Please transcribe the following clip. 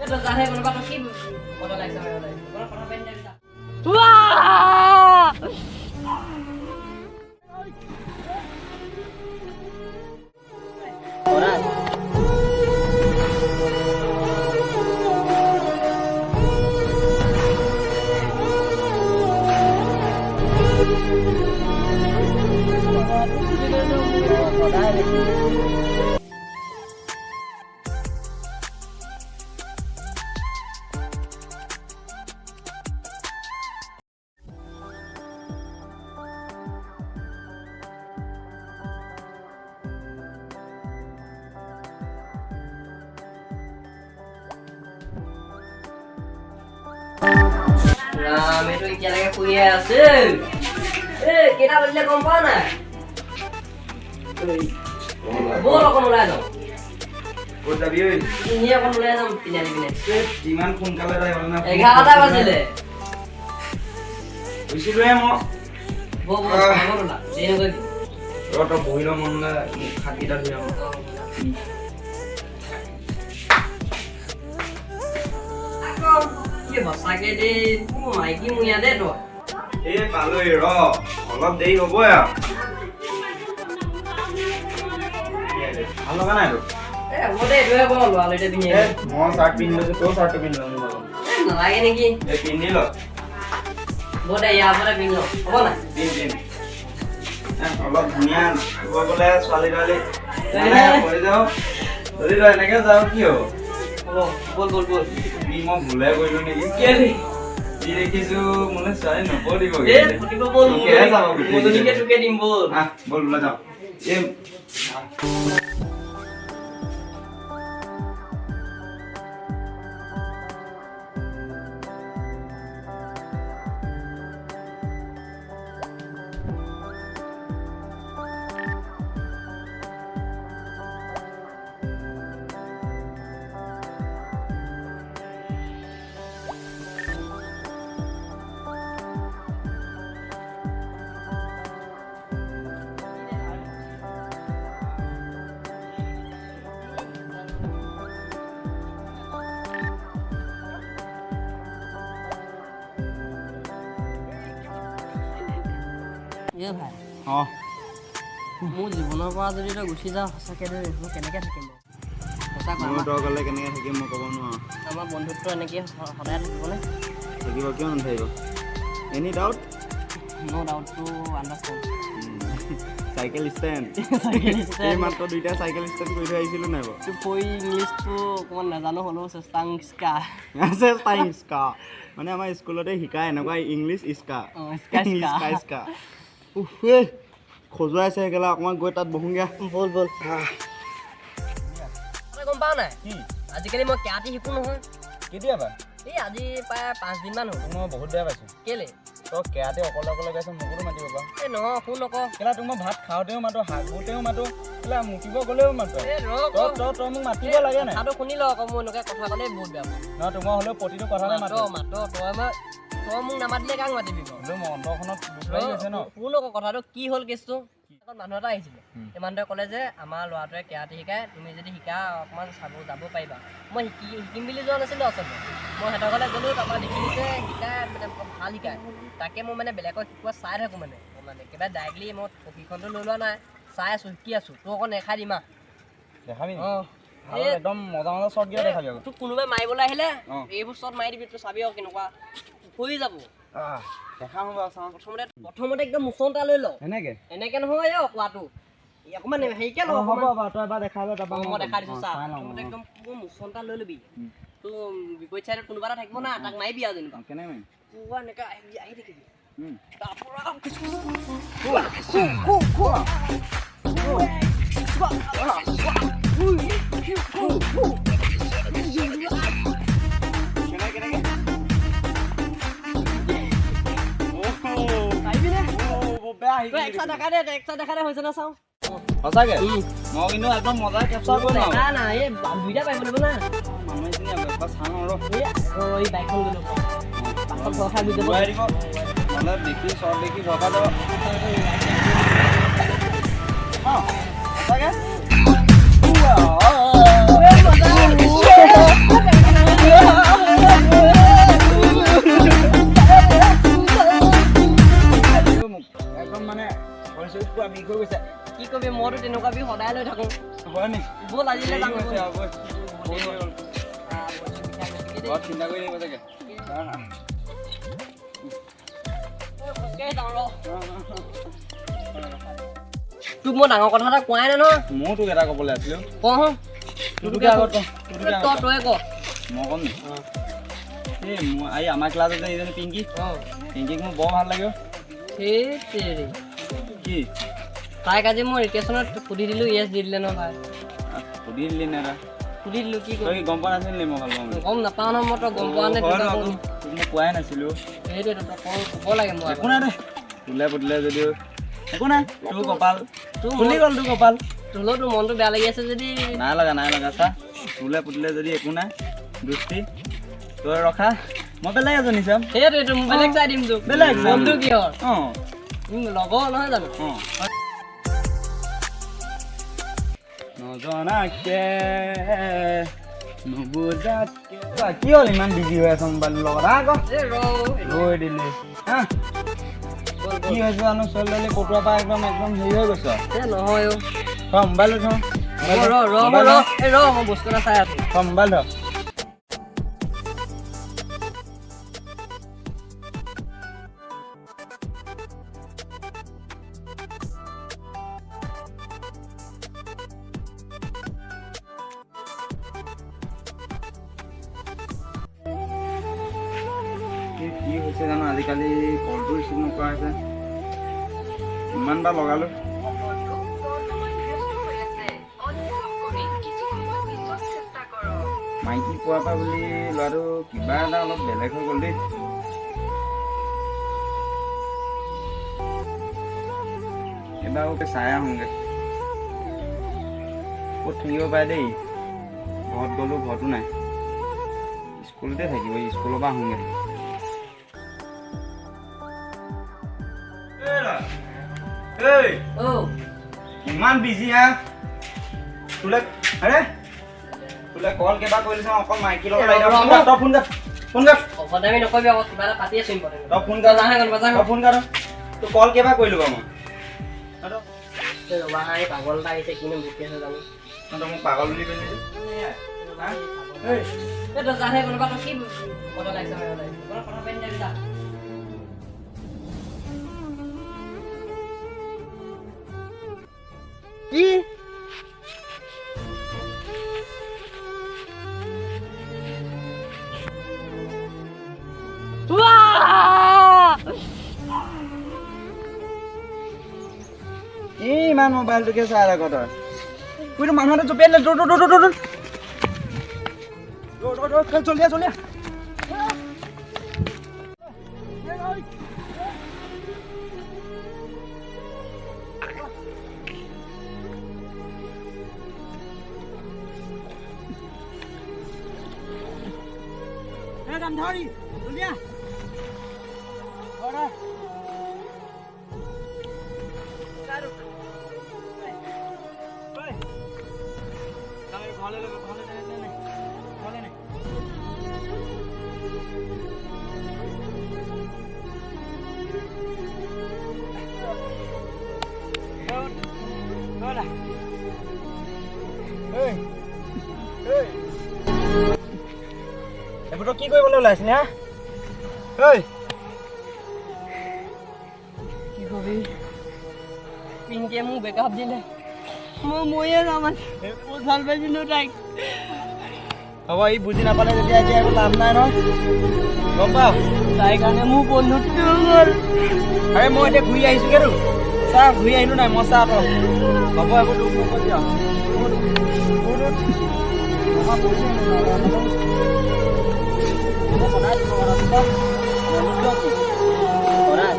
এই তই যাহে কোনোবা, তই কি কথা লাগিছে? কথা পাতি দে যা। ৰাম, এইটো এতিয়ালৈকে শুইয়ে আছে। এ, কেইটা বাজিলে গম পোৱা নাই? ব'ল, অকণ ওলাই যাওঁ। ক'ত যাবি ঐ? এনেই অকণ ওলাই যাম তিনিআলি পিনে। ইমান সোনকালে যাই মানে? 11টা বাজিলে। গৈছিলোহে মই। ব'ল ব'ল ব'ল, ওলা, দেৰি নকৰিবি। ৰ, তই বহি ল, মন মোক হাতকেইটা ধুই আহোঁ। আকৌ কি সঁচাকে দেই, তোৰ মাইকী মূৰীয়া দেই তই। এই পালোহি, ৰ, অলপ দেৰি হ'বই আৰু। ভাল লগা নাই তোৰ? এ হ'ব দে, এইটোহে কৰ, ল'ৰালৰিতে পিন্ধি এ আহিবি। মই চাৰ্ট পিন্ধি লৈছো, তই চাৰ্টটো পিন্ধি ল মোৰ লগত। এ, নালাগে নেকি? এই পিন্ধি ল। ব'ল দে, ইয়াৰ ওপৰতে পিন্ধি লওঁ, হ'ব নাই? পিন্ধ পিন্ধ। এ, অলপ ধুনীয়া গৈ গ'লে ছোৱালী তোৱালী মানে হৈ যাওঁ। যদি তই এনেকে যাওঁ, কি হ'ব? হ'ব, ব'ল ব'ল ব'ল। ই মই ভুলে কৰিলো নেকি? কেলে? যি দেখিছো মোলে ছোৱালী নপতিব। এ ফুটিব, ব'ল। তোকেহে যাব গোটেই। মোৰজনীকে তোকে দিম, ব'ল। আহ, ব'ল, ওলাই যাওঁ। এই এ ভাই। অঁ। মোৰ জীৱনৰ পৰা যদি তই গুচি যাৱ সঁচাকে দেই, মই কেনেকে থাকিম বাৰু? সঁচা কোৱা। মই আমাৰ তই গ'লে কেনেকে থাকিম মই ক'ব নোৱাৰো। আমাৰ বন্ধুত্ব এনেকেই সদায় থাকিবনে? থাকিব, কিয় নাথাকিব? Any doubt? No doubt to understand. Cycle stand. এই মাত্ৰ দুইটা চাইকেল ষ্টেণ্ড কৰি থৈ আহিছিলো নাই বাৰু? ফৈ ইংলিছটো অকণমান নাজানো, হ'লেও চেষ্টা ইস্কা। চেষ্টা ইস্কা মানে আমাৰ স্কুলতে শিকায় এনেকুৱা ইংলিছ ইস্কা। অঁ, ইস্কা ইস্কা। ইস্কা ইস্কা। উফ, এই খজুৱাইছে সেইকেলা, অকণমান গৈ তাত বহোঁগৈ। ব'ল ব'ল। তই গম পাৱ নাই? কি? আজিকালি মই কেৰাটী শিকো নহয়। কেতিয়াবা? এই আজি প্ৰায় 5 দিনমান হ'ল। মই বহুত বেয়া পাইছোঁ। কেলে? তই কেৰাটী অকলে অকলে গাইছ, মোকোতো মাতিব পাৰ। এই নহয়, শুন আকৌ। কেলা, তোক মই ভাত খাওঁতেও মাতো, হাগোতেও মাতো, কেলা মুতিব গ'লেও মাতো। এই ৰ তই আকৌ। তই মোক মাতিব লাগে নাই? কথাটো শুনি ল আকৌ। মই এনেকুৱা কথা ক'লে বহুত বেয়া পাওঁ। নহয়, তোমাৰ হ'লেও প্ৰতিটো কথাতে মাত মাতো। মাত, তই মোক নামাতিলে কাক মাতিবি বাৰু? হ'লেও মোৰ অন্তৰখনত দুখ লাগি গৈছে ন। শুন আকৌ, কথাটো কি হ'ল, কেছটো আগত মানুহ এটা আহিছিলে। সেই মানুহটোৱে ক'লে যে আমাৰ ল'ৰাটোৱে কেৰাটী শিকায়, তুমি যদি শিকা অকণমান চাব যাব পাৰিবা। মই শিকিম বুলি যোৱা নাছিলোঁ আচলতে। মই সিহঁতৰ ঘৰলৈ গ'লোঁ, তাৰপৰা দেখিলোঁ যে শিকায়, মানে বৰ ভাল শিকায়। তাকে মই মানে বেলেগক শিকোৱা চাই থাকোঁ, মানে একেবাৰে ডাইৰেক্টলি মই প্ৰশিক্ষণটো লৈ লোৱা নাই, চাই আছোঁ, শিকি আছোঁ। তোক অকণ দেখাই দিম আহ। দেখাবি নি? অঁ। ভাল, একদম মজা মজা শ্বট কেইটা দেখাবি আকৌ। তোক কোনোবাই মাৰিবলৈ আহিলে এইবোৰ শ্বট মাৰি দিবি, তই চাবি আৰু কেনেকুৱা হৈ যাব। আহ, দেখাম বাৰু, চাওঁ। প্ৰথমতে প্ৰথমতে একদম মোচন এটা লৈ ল। এনেকে? এনেকে নহয় অ, কোৱাটো এই অকণমান হেৰিকে ল। অ, হ'ব। অকণমান বাৰু তই এবাৰ দেখাই ল, তাৰপৰা মই দেখাই দিছোঁ, চা। চাই লওঁ। প্ৰথমতে অ। একদম পুৰা মোচন এটা লৈ ল'বি। তোৰ বিপৰীত চাইডত কোনোবা এটা থাকিব না, তাক মাৰিবি আৰু যেনিবা। কেনেকে মাৰিম? পুৰা এনেকে আহি আহি থাকিবি। তাৰপৰা কেনেকে কেনেকে? পাৰিবি নে? অ, বেয়া তই শিকি। এক্সট্ৰা দেখা দে, এক্সট্ৰা দেখা দে, হৈছে নে চাওঁ। সঁচাকে মই কিন্তু একদম মজা কেপচাৰ কৰিম আৰু। দেখা না, এই দুইটা পাৰিব লাগিব না। মানুহ এজনী এবাৰ চাওঁ আৰু। এই এই বাইকখন গ'লো, বাছত ভয় খাই গুচি যাব। ঘূৰাই দিব নহ'লে, দেখি শ্বট দেখি ভয় খাই যাব। অ, সঁচাকে। এই মজা। চাবি সদায় লৈ থাকোঁ। হয় নি? ব'ল আজিলৈ যাওঁ। ঠিক আছে, আৰু ব'ল। বহুত হৈ গ'ল। আহ, ভৰিটো বিষাই গৈছেগে দেই। ঘৰত চিন্তা কৰি থাকিব চাগে। এই, খোজকাঢ়ি যাওঁ ৰ। তোক মই ডাঙৰ কথা এটা কোৱাই নাই নহয়। ময়ো তোক এটা ক'বলৈ আছিলো। কওঁ। তোকে আগত ক, তোকে আগত তই ক। তয়ে ক। মই ক'ম নি? এই মোৰ এই আমাৰ ক্লাছত যে এইজনী পিংকি, পিংকিক মোৰ বৰ ভাল লাগে অ'। সেই তেৰি। কি? তাইক আজি মই ৰিকেশ্যনত সুধি দিলোঁ, য়েছ দি দিলে নহয় ভাই। সুধি দিলি নে তই? সুধি দিলোঁ, কি তই কৰিম? কি গম পোৱা নাছিলি নি মই ভাল পাওঁ বুলি? গম নাপাওঁ নহয় মই, তই গম পোৱা নাই। হয় আকৌ, তোক মই কোৱাই নাছিলো। সেইটোৱেতো, তই ক'ব লাগে মই একো নাই দে, তোলে পুতিলে যদিও একো নাই, তোৰ কপাল তোৰ খুলি গ'ল, তোৰ কপাল। তোলৈও তোৰ মনটো বেয়া লাগি আছে যদি। নাই লগা, নাই লগা। চা, তোলে পুতিলে যদি একো নাই, দোস্তি তই ৰখা, মই বেলেগ এজনী চাম। সেইটোৱেতো, মই বেলেগ চাই দিম তোক। বেলেগ চাম। মনটো কিহৰ? অঁ। লগৰ নহয় জানো? অঁ। নজনাকে নুবুজাকে কি হ'ল, ইমান বিজি হৈ আছ মোবাইলটোৰ লগত? আকৌ এই ৰ। ৰৈ দিলি হা? ব'ল, কি ব'ল। হৈছে জানো, ছোৱালী তোৱালী পটোৱাৰ পৰা একদম একদম হেৰি হৈ গৈছ। এই নহয় অ'। থ মোবাইলটো, থ। ৰ ৰ ৰ মোবাইল ৰ থ। এই ৰ, মই বস্তু এটা চাই আছো। থ মোবাইল থ। কি কি হৈছে জানো, আজিকালি কলটো ৰিচিভ নকৰা হৈছে। ইমান বাৰ লগালো। মাইকী পোৱাৰ পৰা বুলি ল'ৰাটো কিবা এটা অলপ বেলেগ হৈ গ'ল দেই। এবাৰ ওকে চাই আহোঁগে, ক'ত থাকিব পাৰে দেই। ঘৰত গ'লো, ঘৰতো নাই, স্কুলতে থাকিব, স্কুলৰ পৰা আহোঁগে। এই। অ'। ইমান বিজি হা তোলে? আৰে তোলে কল কেইবা কৰিলি চাওঁ, অকল মাইকী লগত লাগি থাক। ফোন কাট, তই ফোন কাট, ফোন কাট। অভদ্ৰামি নকৰিবি আকৌ, কিবা এটা পাতি আছো ইম্পৰ্টেণ্ট। তই ফোন কাট। যাহে গ'ল, যা। তই ফোন কাট। তোৰ কল কেইবা কৰিলো বাৰু মই? এই ৰ'বা হা, এই পাগল এটা আহিছে, কিনো বকি আছে জানো। তই মোক পাগল বুলি কৈলি যে? হা? এই। এই তই যাহে কোনোবা, তই কি কথা লাগিছে মাৰিব লাগিছে, কোনো কথা পাতি নাথাকিবি, যা। কি? উৱা! কি ইমান মোবাইলটোকে চাই থাক তই? তোৰ মানুহ এটা জঁপিয়াই দিলে। দৌৰ দৌৰ দৌৰ দৌৰ দৌৰ দৌৰ দৌৰ দৌৰ, জলদি আহ, জলদি আহ। এই গান্ধাৰী, জলদি আহ। ঘৰত আহ। ঐ। ঘৰলৈ লৈ, ঘৰলৈ নে, নে, নে। ঘৰলৈ নে। ঐ। ঐ। এইবোৰ তই কি কৰিবলৈ ওলাইছিলি হা? ঐ। কি কবি, পিংকিয়ে মোক ব্ৰেকআপ দিলে, মই মৰিয়ে যাম আজি। বহুত ভাল পাইছিলোঁ তাইক। হ'ব, ই বুজি নাপালে যেতিয়া এতিয়া একো লাভ নাই নহয়, গম পাৱ? তাইৰ কাৰণে মোৰ বন্ধুত্ব গ'ল। আৰে মই এতিয়া ঘূৰি আহিছোগেতো, চা, ঘূৰি আহিলো নাই মই, চা তই। হ'ব, এইবোৰ দুখ নকৰিবি আৰু। উঠ, উঠ, উঠ। আমাৰ পৰিছে নে? মই সদায় তোৰ লগত আছো, চা। বন্ধুত্ব কি? সদায়।